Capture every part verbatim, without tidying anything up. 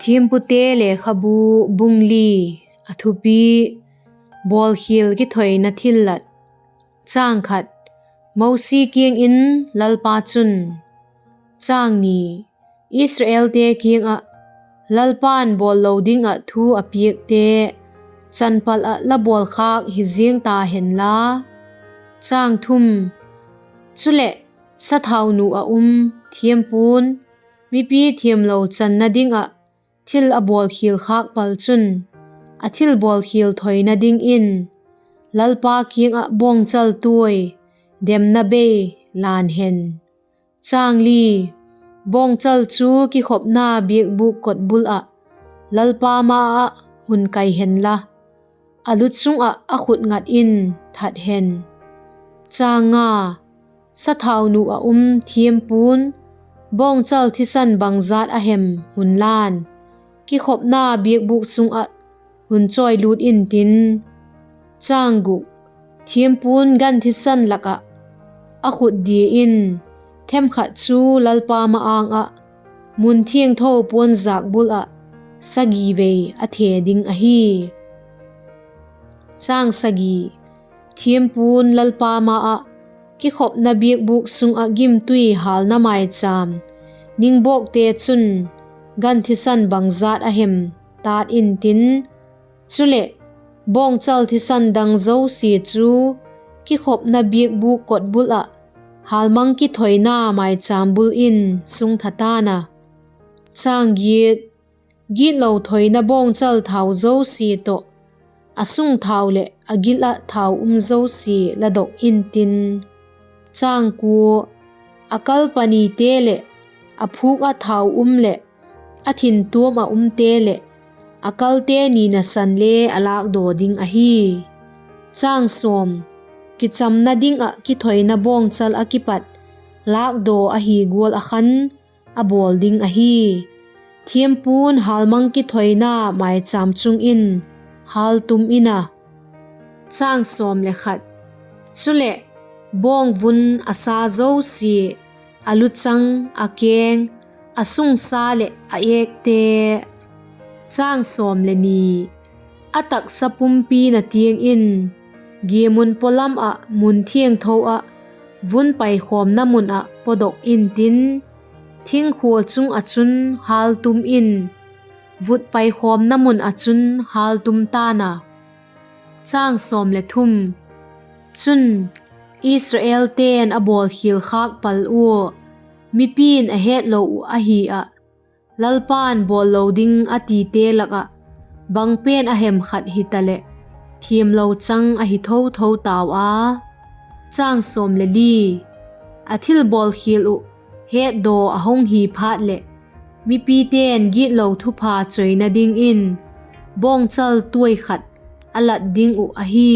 Thiampute Lekhabu, bung li. A thupi: Bawlkhial kithoina thillat. Chang khat. Mosi kiang in Lalpa chun, Chang ni. Israelte kiang ah Lalpa'n bawl lo ding ah thu a piakte chanpal ah la bawlkhâk hi ziang ta hen la. Chang thum. Chuleh, sathaunu ah um thiampu'n mipi thiamlo channa ding ah thil a bawlkhial khâk pal chun, a thil bawlkhial thoina dingin Lalpa kiang ah bawngchal tuai, demna bei, lân hen. Chang li. Bawngchal chu kikhopna biakbûk kotbul ah Lalpa ma ah hun kai hen la, a lu chung ah a khut ngat in that hen. Chang nga. Sathaunu ah um thiampu'n bawngchal thisan bangjat a hem hun la'n, kikhopna biakbûk sung ah hun chawilût intin, chang guk, thiampu'n gan thisan lak ah a khut dia in themkhat chu Lalpa ma-âng ah mun thiangtho puanzâk bul ah sagi vei a the ding ahi. Chang sagi. Thiampu'n Lalpa ma ah kikhopna biakbûk sung ah gimtui hâlna maichâm ningbawkte chun gan thisan bangjat a hem tât intin, chuleh, bawngchal thisan dang zosia chu kikhopna biakbûk kotbul ah hâlmang kithoina maichâm bul in sung tha ta'n a. Chang giat. Gitlo thoina bawngchal thau zosia tawh, a sung thau leh a gil ah thau um zosia la dok intin, chang kua, a kal panite leh a phûk ah thau um leh a thintuam ah umte leh a kalte nina san le a lâkdaw ding ahi. Chang sawm. Kichamna ding ah kithoina bawngchal ah kipat lâkdaw ahi gual ah khan a bawl ding ahi. Thiampu'n hâlmang kithoina maichâm chung in hâltum in a. Chang sawm le khat. Chuleh, bawng vun a sa zosia, a luchang, a keng, a sungsa leh a êkte, chang sawm le ni, a taksa pumpina tiang in giamun pawlam ah mun thiangtho ah vun paikhawmna mun ah pawdok intin, thingkhua chung ah chun hâltum in, vut paikhawmna mun ah chun hâltum ta'n a. Chang sawm le thum. Chun, Israelte'n a bawlkhial khâk pal ua, mipi'n a hetlo uh ahi ah, Lalpa'n bawl lo ding a tite lak ah bang pen a hem khat hitaleh, thiamlo chang ahi tho tho tau a. Chang sawm le li. A thil bawlkhial uh hetdaw a hung hi phat leh, mipite'n gitlo thupha choina dingin bawngchal tuai khat a lat ding uh ahi.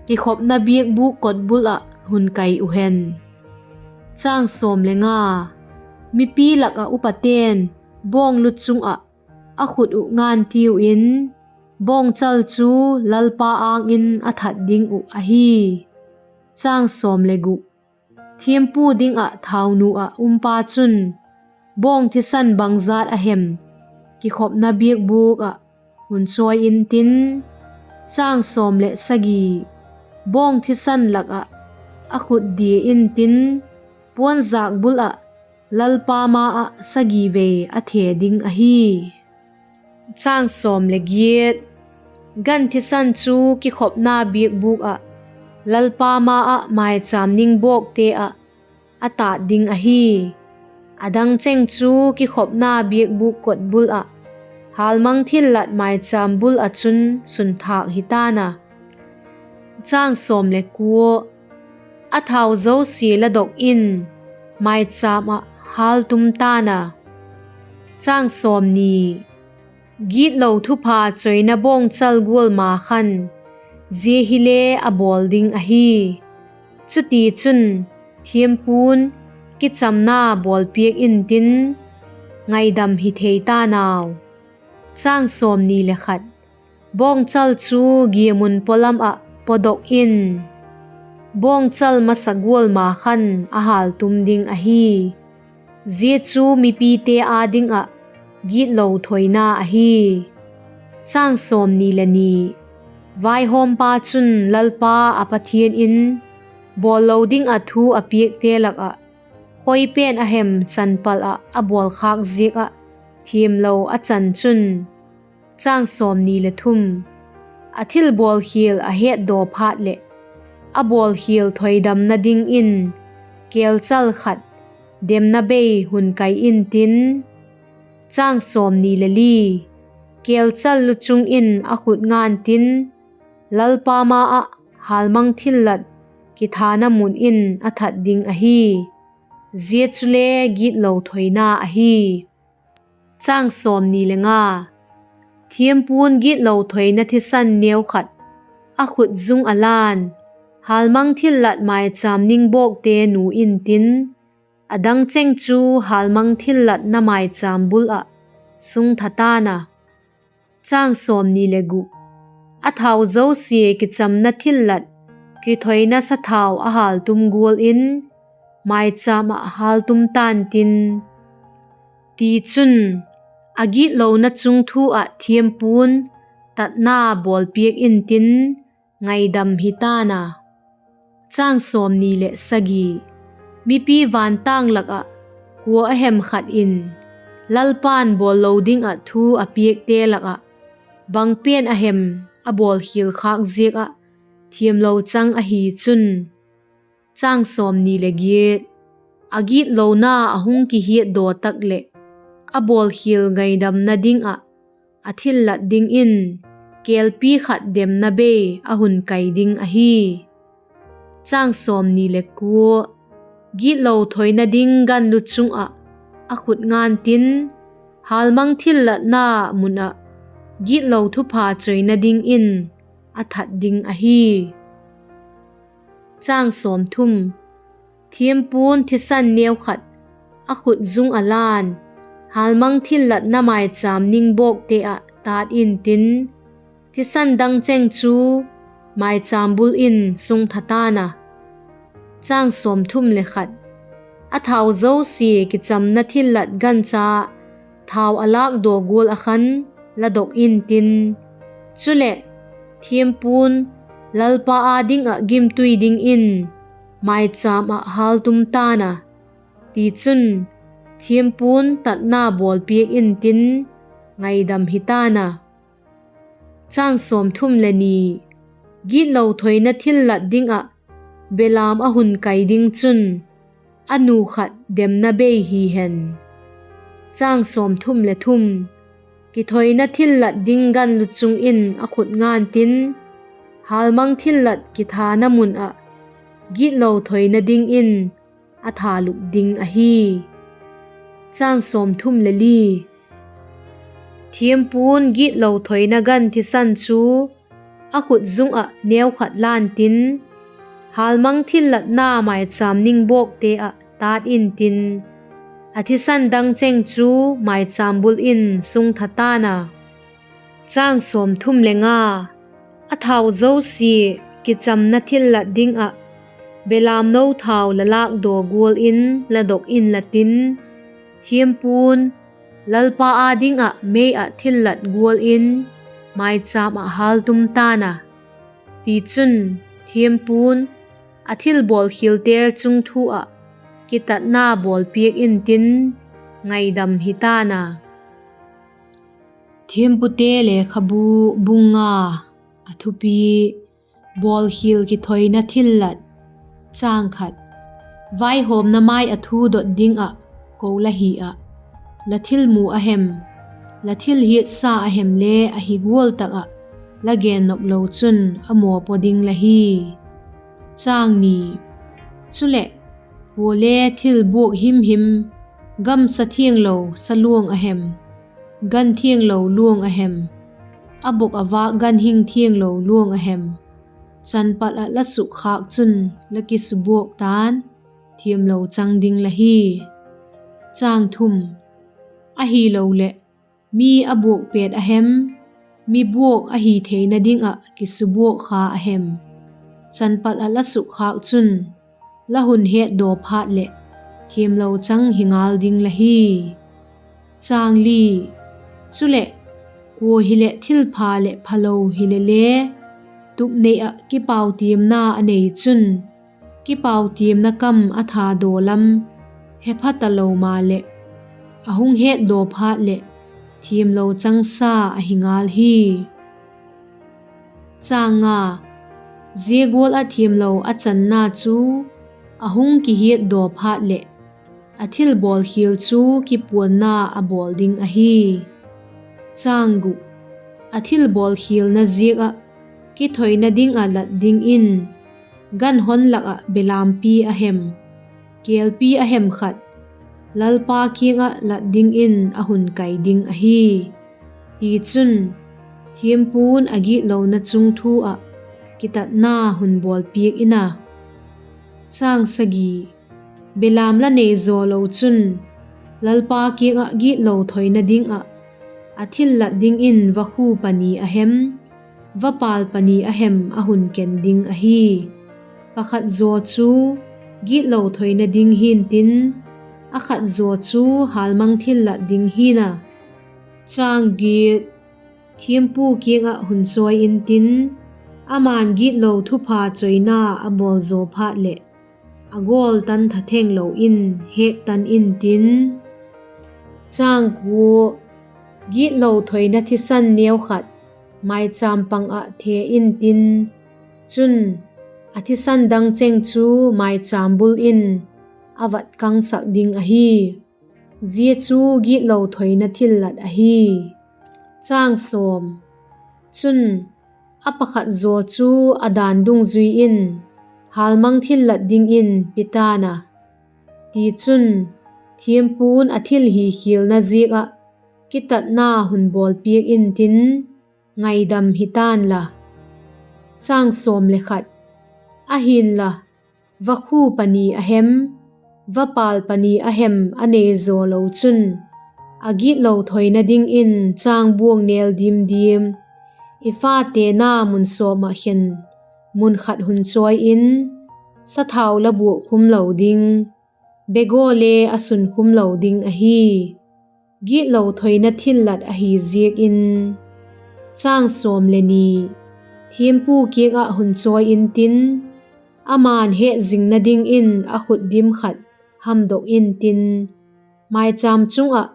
Kikhopna biakbûk kotbul ah hun kai uh hen. Chang sawm le nga. Mipi lak ah upate'n bawng luchung ah a khut uh ngantiu in, bawngchal chu Lalpa âng in a that ding uh ahi. Chang sawm le guk. Thiampu ding ah thaunu ah umpa chun bawng thisan bangjat a hem kikhopna biakbûk ah hun chawi intin, chang sawm leh sagi, bawng thisan lak ah a khut dia intin, puanzâk bul ah Lalpa ma ah sagi vei a the ding ahi. Chang sawm le giat. Gan thisan chu kikhopna biakbûk ah Lalpa ma ah maichâm ningbawkte ah a tât ding ahi. A dang cheng chu kikhopna biakbûk kotbul ah hâlmang thillat maichâm bul ah chun sunthâk hi ta'n a. Chang sawm le kua. A thau zosia la dok in maichâm ah hâltum ta'n a. Chang sawm ni. Gitlo thupha choina bawngchal gual ma khan zia hile a bawl ding ahi. Chutichun, thiampu'n kichamna bawlpiak intin, ngaidam hi thei ta'n au. Chang sawm ni le khat. Bawngchal chu giamun pawlam ah pawdok in, bawngchal masa gual ma khan a hâltum ding ahi. Zia chu mipite â ding ah Gitlo thoina ahi. Vaihawmpa chun Lalpa a Pathian in bawl lo ding ah thu a piakte lak ah khoi pen a hem chanpal ah a bawlkhâk ziak ah thiamlo a chan chun, a thilbawlkhial a hetdaw phat leh, a bawlkhial thoidamna dingin kêlchal khat demna bei hun kai intin, kêlchal luchung in a khut ngan tin, Lalpa ma ah hâlmang thillat kithâna mun in a that ding ahi. Zia chule gitlo thoina ahi. Thiampu'n gitlo thoina thisan neukhat a khut zung a la'n, hâlmang thillat maichâm ningbawkte nu intin, a dang cheng chu hâlmang thillatna maichâm bul ah sung tha ta'n a. A thau zosia kichamna thillat kithoina sathau a hâltum gual in maichâm ah hâltum ta'n tin; tichun, a gitlona chungthu ah thiampu'n tatna bawlpiak intin, ngaidam hi ta'n a. Mipi vantâng lak ah kua a hem khat in Lalpa'n bawl lo ding ah thu a piakte lak ah bang pen a hem a bawlkhial khâk ziak ah thiamlo chang ahi chun, a gitlona a hung kihiatdaw tak leh, a bawlkhial ngaidamna ding ah a thillat dingin kêlpi khat demna bei a hun kai ding ahi. Gitlo thoina ding gan luchung ah a khut ngan tin, hâlmang thillatna mun ah gitlo thupha choina dingin a that ding ahi. Thiampu'n thisan neukhat a khut zung a la'n, hâlmang thillatna maichâm ningbawkte ah tât intin, thisan dang cheng chu maichâm bul in sung tha ta'n a. A thau zosia kichamna thillat gancha thau a lâkdaw gual ah khan la dok intin; chuleh, thiampu'n Lalpa â ding ah gimtui dingin maichâm ah hâltum ta'n a; tichun, thiampu'n tatna bawlpiak intin, ngaidam hi ta'n a. Gitlo thoina thillat ding ah belam a hun kai ding chun, a nu khat demna bei hi hen. Kithoina thillat ding gan luchung in a khut ngan tin, hâlmang thillat kithâna mun ah gitlo thoina dingin a thalup ding ahi. Thiampu'n gitlo thoina gan thisan chu a khut zung ah neukhat la'n tin, hâlmang thillatna maichâm ningbawkte ah tât intin, a thisan dang cheng chu maichâm bul in sung tha ta'n a. A thau zosia kichamna thillat ding ah belamno thau la lâkdaw gual in la dok inla tin, thiampu'n Lalpa â ding ah mei ah thillat gual in maichâm ah hâltum ta'n a; tichun, thiampu'n a thilbawlkhialte chungthu ah kitatna bawlpiak intin, ngaidam hi ta'n a. Thiampute Lekhabu, bung nga. A thupi: Bawlkhial kithoina thillat. Vaihawmna mai ah thu dot ding ah ko la hi ah, la thilmu a hem, la thilhiatsa a hem le ahi gual tak ah la gennop lo chun a mawpaw ding la hi. Chuleh, kuale thil buak himhim, gamsa thianglo sa luang a hem, gan thianglo luang a hem, a bok a vâk ganhing thianglo luang a hem, chanpal ah la sukkhâk chun la kisubuak ta'n, thiamlo chang ding la hi. Ahiloleh, mi a buak pêt a hem, mi buak ahi theina ding ah kisubuak kha a hem, chanpal ah la sukkhâk chun, la hun hetdaw phat leh thiamlo chang hi ngal ding la hi. Chuleh, kua hileh thilpha leh phalo hile le, tupnei ah kipautiamna a nei chun, kipautiamna kam a thadaw lam hepha talo maleh, a hung hetdaw phat leh thiamlo changsa ahi ngal hi. Zia gual ah thiamlo a channa chu a hung kihiatdaw phat leh, a thilbawlkhial chu kipuanna a bawl ding ahi. A thilbawlkhialna ziak ah kithoina ding ah lat dingin, ganhon lak ah belampi a hem, kêlpi a hem khat Lalpa kiang ah lat dingin a hun kai ding ahi. Tichun, thiampu'n a gitlona chung thu ah kitatna hun bawlpiak in a. Belam la nei zaw lo chun, Lalpa kiang ah gitlo thoina ding ah, a thillat dingin vakhu pani a hem, vapâl pani a hem a hun ken ding ahi. Pakhat zaw chu gitlo thoina ding hi'ntin, a khat zaw chu hâlmang thillat ding hi'n a. Thiampu kiang ah hun chawi intin, ama'n gitlo thupha choina a bawl zaw phat leh, a gawl tan tha thenglo in hektan intin. Gitlo thoina thisan neu khat maichâm pang ah the intin, chun, a thisan dang cheng chu maichâm bul in a vat kangsak ding ahi. Zia chu gitlo thoina thillat ahi. Chun, a pakhat zaw chu a dan dungzui in hâlmang thillat dingin pi ta'n a; tichun, thiampu'n a thil hikhialna ziak ah kitatna hun bawlpiak intin, ngaidam hi ta'n la. Ahi'nla, vakhu pani a hem, vapâl pani a hem a nei zaw lo chun, a gitlo thoina dingin chângbuang nêl dim dim, ephah tena mun sawm ah khen mun khat hun chawi in, sathau la buak khum lo ding, begaw le a sun khum lo ding ahi. Gitlo thoina thillat ahi ziak in. Thiampu kiang ah hun chawi intin, ama'n hetzingna dingin a khut dim khat hamdok intin, maichâm chung ah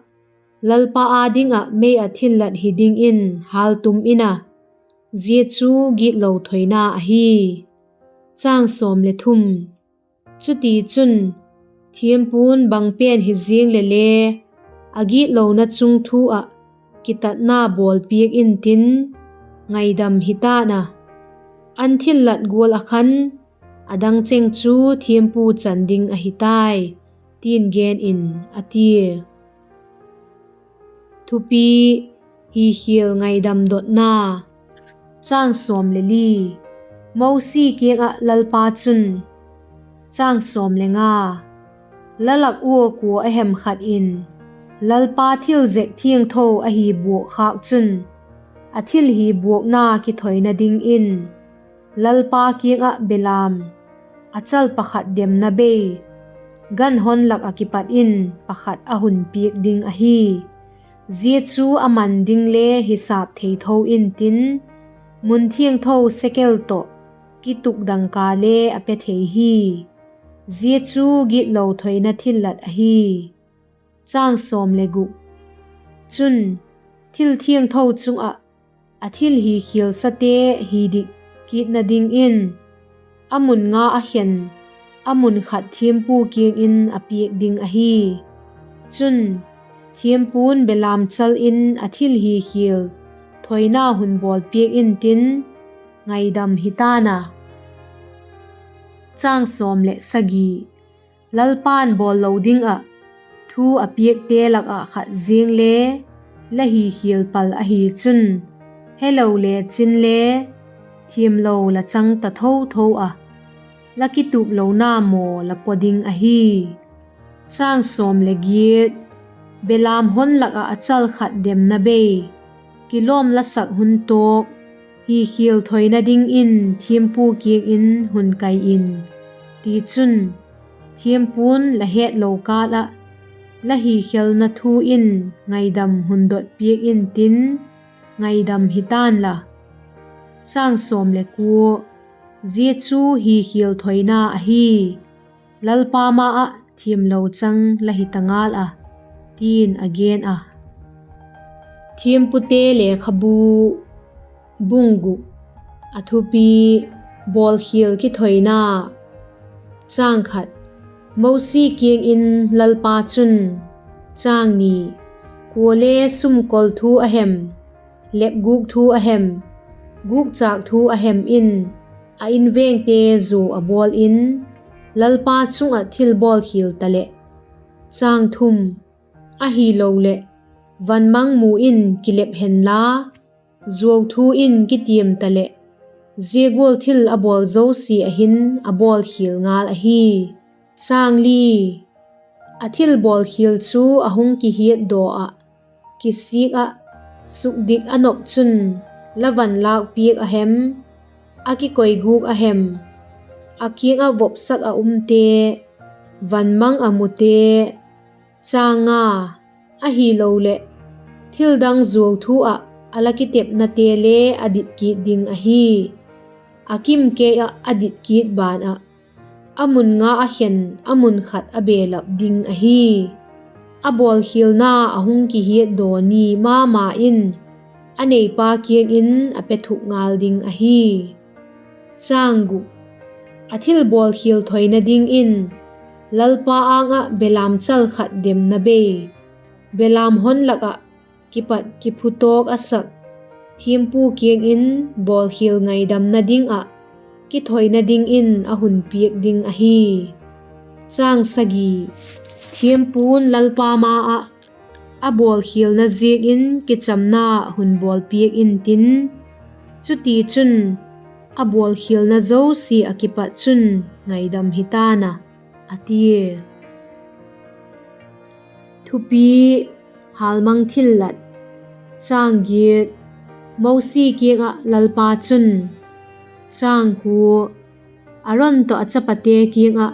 Lalpa â ding ah mei ah thillat hi dingin hâltum in a; zia chu gitlo thoina ahi. Chutichun, thiampu'n bang pen hi ziang leh le, a gitlona chung thu ah kitatna bawlpiak intin, ngaidam hi ta'n a; an thillat gual ah khan a dang cheng chu thiampu chan ding ahi tai, ti'n gen in, a tia. Hikhial ngaidam dotna. Mosi kiang ah Lalpa chun, La lak ua kua a hem khat in Lalpa thil zek thiangtho a hi buak khâk chun, a thil hi buakna kithoina dingin Lalpa kiang ah belam a chal pakhat demna bei, ganhon lak ah kipat in pakhat a hun piak ding ahi. Zia chu a man ding le hisâp thei tho intin, mun thiangtho sekel tawh kituk dangka le a pe thei hi. Zia chu gitlo thoina thillat ahi. Chun, thil thiangtho chung ah a thil hikhialsate hi dik kitna dingin, a mun nga a khen a mun khat thiampu kiang in a piak ding ahi. Chun, thiampu'n belam chal in a thil hikhial thoina hun bawlpiak intin, ngaidam hi ta'n a. Lalpa'n bawl lo ding ah thu a piakte lak ah khat ziang le la hikhial pal ahi chun, helo le chin le thiamlo la chang ta tho tho a, la kituplona maw la paw ding ahi. Belam hon lak ah a chal khat demna bei, kilawm la sak hun tawk, hikhial thoina dingin thiampu kiang in hun kai in; tichun, thiampu'n la hetlo kâl ah la hikhelna thu in ngaidam hun dot piak intin, ngaidam hi ta'n la. Zia chu hikhial thoina ahi, Lalpa ma ah thiamlo chang la hi ta ngal a, ti'n a gen a. Thiampute Lekhabu, bung guk. A thupi: Bawlkhial kithoina. Mosi kiang in Lalpa chun, chang ni, kuale sumkol thu a hem, lepgûk thu a hem, gûkchâk thu a hem in a invengte zuau a bawl in, Lalpa chung ah thil bawlkhial ta leh, chang thum, ahiloleh van mang mu in kilep henla, zuau thu in kitiam ta leh, zia gual thil a bawl zosia ah hin a bawlkhial ngal ahi. Chang li, a thil bawlkhial chu a hung kihiatdaw ah, kisik ah, sukdik a nop chun, la van lâk piak a hem, a kikoigûk a hem, a kiang ah vopsak a umte, van mang a mute, chang nga, ahiloleh thildang zuau thu ah a la kitepnate le a dit kit ding ahi. A kimkei ah a dit kit ban ah, a mun nga a khen a mun khat a belap ding ahi. A bawlkhialna a hung kihiatdaw ni ma ma in a neipa kiang in a pe thuk ngal ding ahi. A thil bawlkhial thoina dingin Lalpa âng ah belamchal khat demna bei, belam hon lak ah kipat kiphutawk a sak thiampu kiang in bawlkhial ngaidamna ding ah kithoina dingin a hun piak ding ahi. Thiampu'n Lalpa ma ah a bawlkhialna ziakin kichamna hun bawlpiak intin, chutichun, a bawlkhialna zosia ah kipat chun ngaidam hi ta'n a, a tia. Thupi: Hâlmang thillat. Mosi kiang ah Lalpa chun, chang kua, Aron tawh a chapate kiang ah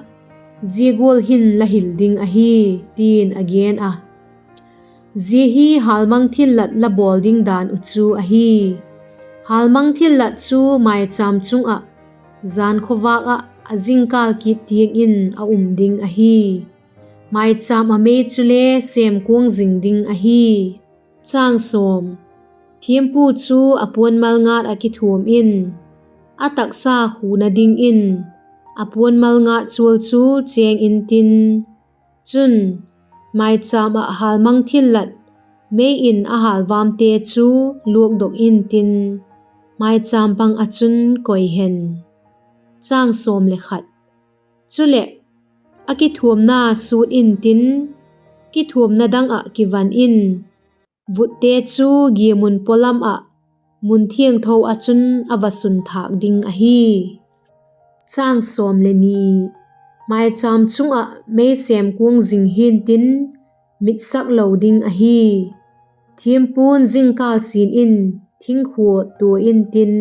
zia gual hin la hil ding ahi, ti'n a gen a. Zia hi hâlmang thillat la bawl ding dan uh chu ahi. Hâlmang thillat chu maichâm chung ah, jan khawvâk ah a zingkâl kit tiang in a um ding ahi. Maichâm ah mei chule sêmkuang zing ding ahi. Thiampu chu a puan malngat ah kithuam in, a taksa khuna dingin a puan malngat chual chu chêng intin, chun, maichâm ah hâlmang thillat mei in a hâlvamte chu luakdok intin, maichâm pang ah chun koi hen. Chuleh, a kithuamna sut intin, kithuamna dang ah kivan in, vutte chu giamun pawlam ah, mun thiangtho ah chun a va sun thâk ding ahi. Maichâm chung ah mei sêmkuang zing hi'ntin, mitsak lo ding ahi. Thiampu'n zingkâl sin in thingkhua tua intin,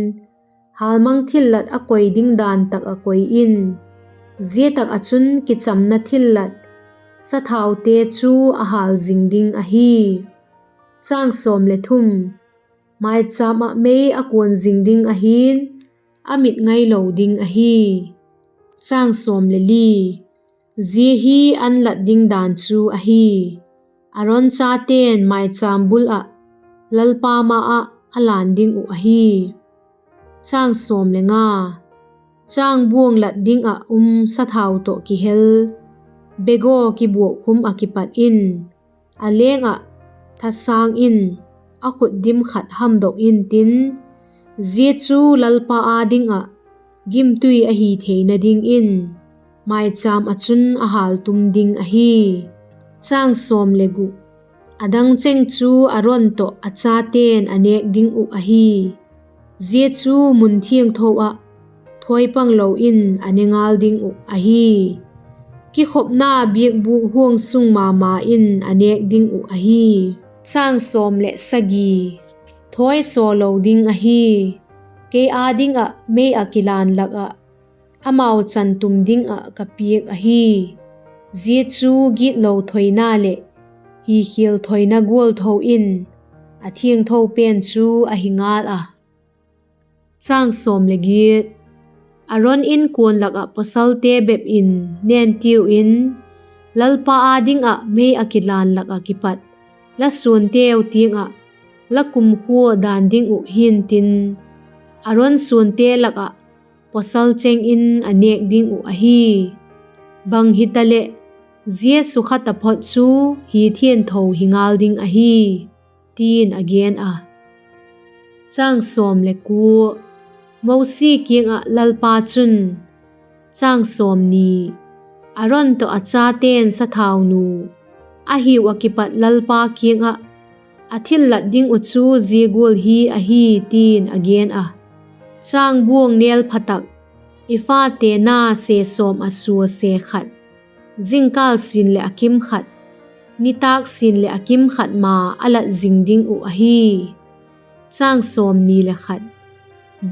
hâlmang thillat a koi ding dan tak ah koi in, zia tak ah chun kichamna thillat, sathaute chu a hâl zing ding ahi. Maichâm ah mei a kuan zing ding ahi'n, a mit ngailo ding ahi. Zia hi an lat ding dan chu ahi. Aron chate'n maichâm bul ah, Lalpa ma ah a lan ding uh ahi. Chângbuang lat ding ah um sathau tawh kihel, begaw kibuak khum ah kipat in, a leng ah thasâng in a khut dim khat hamdok intin, zia chu Lalpa â ding ah gimtui ahi theina dingin maichâm ah chun a hâltum ding ahi. A dang cheng chu Aron tawh a chate'n a nêk ding uh ahi. Zia chu mun thiangtho ah thawi panglo in a ne ngal ding uh ahi. Kikhopna biakbûk huang sung ma ma in a nêk ding uh ahi. Thawi saw lo ding ahi. Kei â ding ah mei ah kilan lak ah amau chan tum ding ah ka piak ahi. Zia chu gitlo thoina leh Hikhial thoina gual tho in a thiangtho pen chu ahi ngal a. Aron inkuan lak ah pawsalte bep in nentiu in, Lalpa â ding ah mei ah kilan lak ah kipat la suanteu tiang ah la kumkhua dan ding uh hi'ntin, Aron suante lak ah pawsal cheng in a nêk ding uh ahi. Bang hitaleh, zia sukha taphot chu hi thiangtho hi ngal ding ahi, ti'n a gen a. Mosi kiang ah Lalpa chun, Aron tawh a chate'n sathaunu a hiu ah kipat Lalpa kiang ah a thillat ding uh chu zia gual hi ahi, ti'n a gen a: chângbuang nêl pha tak, epha tena se sawm ah sua se khat, zingkâl sin leh a kim khat, nitâk sin leh a kim khat ma a lat zing ding uh ahi.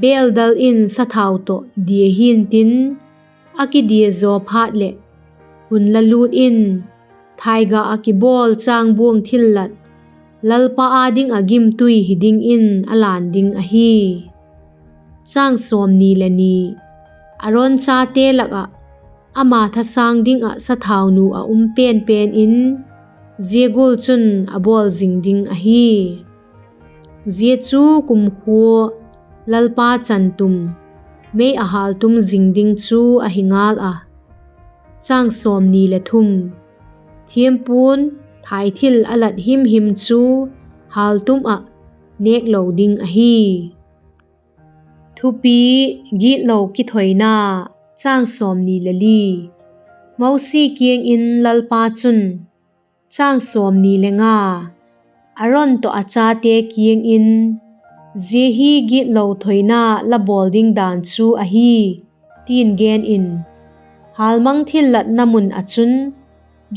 Bêldal in sathau tawh dia hi'ntin, a kidia zaw phat leh, hun la lût in, thaiga ah kibawl chângbuang thillat, Lalpa â ding ah gimtui hi dingin a lan ding ahi. Aron chate lak ah ama thasâng ding ah sathaunu a um pen pen in, zia gual chun a bawl zing ding ahi. Zia chu kumkhua, Lalpa chantum, mei a hâltum zing ding chu ahi ngal a. Thiampu'n thai thil a lat himhim chu hâltum ah nêklo ding ahi. Thupi: Gitlo Kithoina. Mosi kiang in Lalpa chun, Aron tawh a chate kiang in, ‘Zia hi gitlo thoina la bawl ding dan chu ahi,’ ti'n gen in. Hâlmang thillatna mun ah chun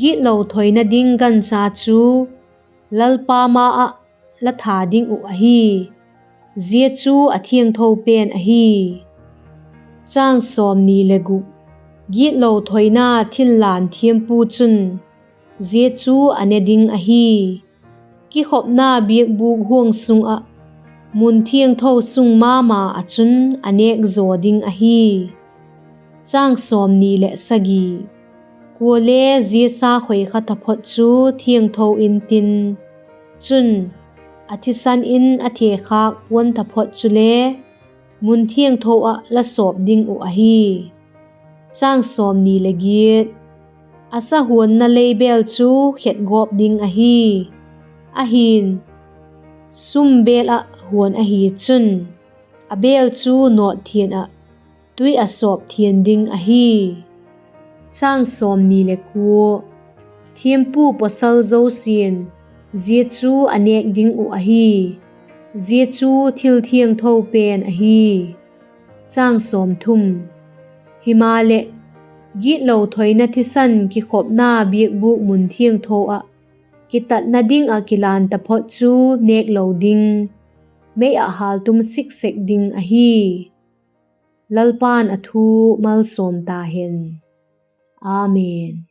gitlo thoina ding gancha chu Lalpa ma ah la tha ding uh ahi; zia chu a thiangtho pen ahi. Gitlo thoina thillan thiampu chun zia chu a ne ding ahi; kikhopna biakbûk huang sung ah, mun thiangtho sung ma ma ah chun a nêk zaw ding ahi. Kuale zia sakhoi kha taphot chu thiangtho intin, chun, a thisan in a thekhâk puan taphot chule mun thiangtho ah la sawp ding uh ahi. A sahuanna leibêl chu khetgawp ding ahi; ahi'n, sum bêl ah huan ahi chun, a bêl chu nawt thian ah tui a sawp thian ding ahi. Thiampu pawsal zosia'n zia chu a nêk ding uh ahi; zia chu thil thiangtho pen ahi. Himaleh, gitlo thoina thisan kikhopna biakbûk mun thiangtho ah kitatna ding ah kilan taphot chu nêklo ding, mei ah hâltum siksek ding ahi. Lalpa'n a thu malsawm ta hen. Amen.